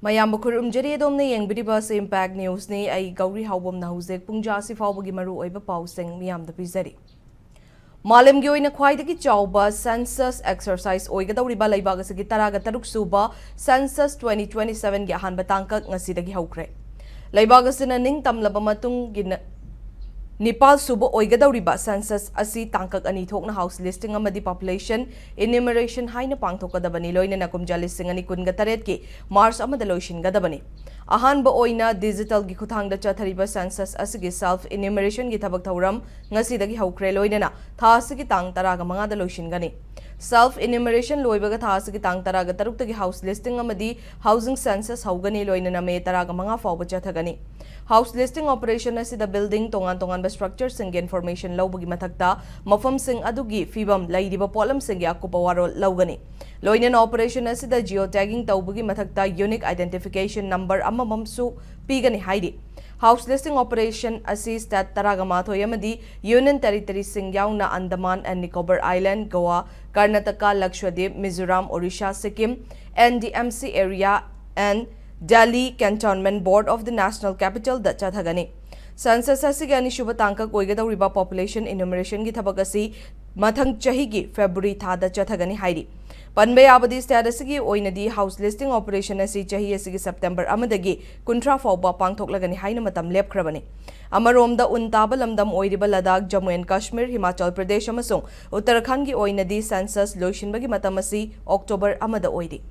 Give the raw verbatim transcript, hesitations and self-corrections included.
ꯃꯌꯥꯝꯕꯨ ꯈꯨꯔꯨꯝꯖꯔꯤ꯫ ꯑꯗꯣꯝꯅ ꯌꯦꯡꯕꯤꯔꯤꯕ ꯑꯁꯤ Impact Newsꯅꯤ꯫ ꯑꯩ ꯒꯧꯔꯤ ꯍꯥꯎꯕꯝꯅ ꯍꯧꯖꯤꯛ ꯄꯨꯡꯖꯥ ꯑꯁꯤ ꯐꯥꯎꯕꯒꯤ ꯃꯔꯨ ꯑꯣꯏꯕ ꯄꯥꯎꯁꯤꯡ ꯃꯤꯌꯥꯝꯗ ꯄꯤꯖꯔꯤ꯫ ꯃꯥꯂꯦꯝꯒꯤ ꯑꯣꯏꯅ ꯈ꯭ꯋꯥꯏꯗꯒꯤ ꯆꯥꯎꯕ census exercise ꯑꯣꯏꯒꯗꯧꯔꯤꯕ ꯂꯩꯕꯥꯛ ꯑꯁꯤꯒꯤ ꯇꯔꯥꯒ ꯇꯔꯨꯛ ꯁꯨꯕ census twenty twenty sevenꯒꯤ ꯑꯍꯥꯟꯕ ꯇꯥꯡꯀꯛ ꯉꯁꯤꯗꯒꯤ ꯍꯧꯈ꯭ꯔꯦ꯫ ꯂꯩꯕꯥꯛ ꯑꯁꯤꯅ ꯅꯤꯡꯇꯝꯂꯕ ꯃꯇꯨꯡꯒꯤ ꯅ-, ꯅꯤꯄꯥꯜ ꯁꯨꯕ ꯑꯣꯏꯒꯗꯧꯔꯤꯕ census ꯑꯁꯤ ꯇꯥꯡꯀꯛ ꯑꯅꯤ ꯊꯣꯛꯅ house listing ꯑꯃꯗꯤ population enumeration ꯍꯥꯏꯅ ꯄꯥꯡꯊꯣꯛꯀꯗꯕꯅꯤ, ꯂꯣꯏꯅꯅ ꯀꯨꯝꯖꯥ ꯂꯤꯁꯤꯡ ꯑꯅꯤ ꯀꯨꯟꯒ ꯇꯔꯦꯠꯀꯤ March ꯑꯃꯗ ꯂꯣꯏꯁꯤꯟꯒꯗꯕꯅꯤ꯫ ꯑꯍꯥꯟꯕ ꯑꯣꯏꯅ digitalꯒꯤ ꯈꯨꯠꯊꯥꯡꯗ ꯆꯠꯊꯔꯤꯕ census ꯑꯁꯤꯒꯤ self enumerationꯒꯤ ꯊꯕꯛ ꯊꯧꯔꯝ ꯉꯁꯤꯗꯒꯤ ꯍꯧꯈ꯭ꯔꯦ, ꯂꯣꯏꯅꯅ ꯊꯥ ꯑꯁꯤꯒꯤ ꯇꯥꯡ ꯇꯔꯥꯒ ꯃꯉꯥꯗ ꯂꯣꯏꯁꯤꯟꯒꯅꯤ꯫ Self enumeration ꯂꯣꯏꯕꯒ ꯊꯥ ꯑꯁꯤꯒꯤ ꯇꯥꯡ ꯇꯔꯥꯒ ꯇꯔꯨꯛꯇꯒꯤ house listing ꯑꯃꯗꯤ housing census ꯍꯧꯒꯅꯤ, ꯂꯣꯏꯅꯅ May ꯇꯔꯥꯒ ꯃꯉꯥ ꯐꯥꯎꯕ ꯆꯠꯊꯒꯅꯤ꯫ House listing operation ꯑꯁꯤꯗ building, ꯇꯣꯉꯥꯟ ꯇꯣꯉꯥꯟꯕ structureꯁꯤꯡꯒꯤ information ꯂꯧꯕꯒꯤ ꯃꯊꯛꯇ ꯃꯐꯝꯁꯤꯡ ꯑꯗꯨꯒꯤ ꯐꯤꯕꯝ, ꯂꯩꯔꯤꯕ ꯄꯣꯠꯂꯝꯁꯤꯡꯒꯤ ꯑꯀꯨꯞꯄ ꯋꯥꯔꯣꯜ ꯂꯧꯒꯅꯤ꯫ ꯂꯣꯏꯅꯅ operation ꯑꯁꯤꯗ geotagging ꯇꯧꯕꯒꯤ ꯃꯊꯛꯇ unique identification number ꯑꯃꯃꯝꯁꯨ ꯄꯤꯒꯅꯤ ꯍꯥꯏꯔꯤ꯫ House listing operation ꯑꯁꯤ state ꯇꯔꯥꯒ ꯃꯥꯊꯣꯏ ꯑꯃꯗꯤ Union Territoryꯁꯤꯡ ꯌꯥꯎꯅ Andaman and Nicobar Island, Goa, Karnataka, Lakshadweep, Mizoram, Odisha, Sikkim, N D M C area and Delhi Cantonment Board of the National Capitalꯗ ꯆꯠꯊꯒꯅꯤ꯫ Census ꯑꯁꯤꯒꯤ ꯑꯅꯤꯁꯨꯕ ꯇꯥꯡꯀꯛ ꯑꯣꯏꯒꯗꯧꯔꯤꯕ population enumerationꯒꯤ ꯊꯕꯛ ꯑꯁꯤ ꯃꯊꯪ ꯆꯍꯤꯒꯤ February ꯊꯥꯗ ꯆꯠꯊꯒꯅꯤ ꯍꯥꯏꯔꯤ꯫ ꯄꯟꯕ ꯌꯥꯕꯗꯤ, state ꯑꯁꯤꯒꯤ ꯑꯣꯏꯅꯗꯤ house listing operation ꯑꯁꯤ ꯆꯍꯤ ꯑꯁꯤꯒꯤ September ꯑꯃꯗꯒꯤ ꯀꯨꯟꯊ꯭ꯔꯥ ꯐꯥꯎꯕ ꯄꯥꯡꯊꯣꯛꯂꯒꯅꯤ ꯍꯥꯏꯅ ꯃꯇꯝ ꯂꯦꯞꯈ꯭ꯔꯕꯅꯤ꯫ ꯑꯃꯔꯣꯝꯗ, ꯎꯟ ꯇꯥꯕ ꯂꯝꯗꯝ ꯑꯣꯏꯔꯤꯕ ꯂꯗꯥꯈ, ꯖꯝꯃꯨ ꯑꯦꯟ ꯀꯥꯁꯃꯤꯔ, ꯍꯤꯃꯥꯆꯜ ꯄ꯭ꯔꯗꯦꯁ ꯑꯃꯁꯨꯡ ꯎꯠꯇꯔꯈꯟꯗꯒꯤ ꯑꯣꯏꯅꯗꯤ census ꯂꯣꯏꯁꯤꯟꯕꯒꯤ ꯃꯇꯝ ꯑꯁꯤ October ꯑꯃꯗ ꯑꯣꯏꯔꯤ꯫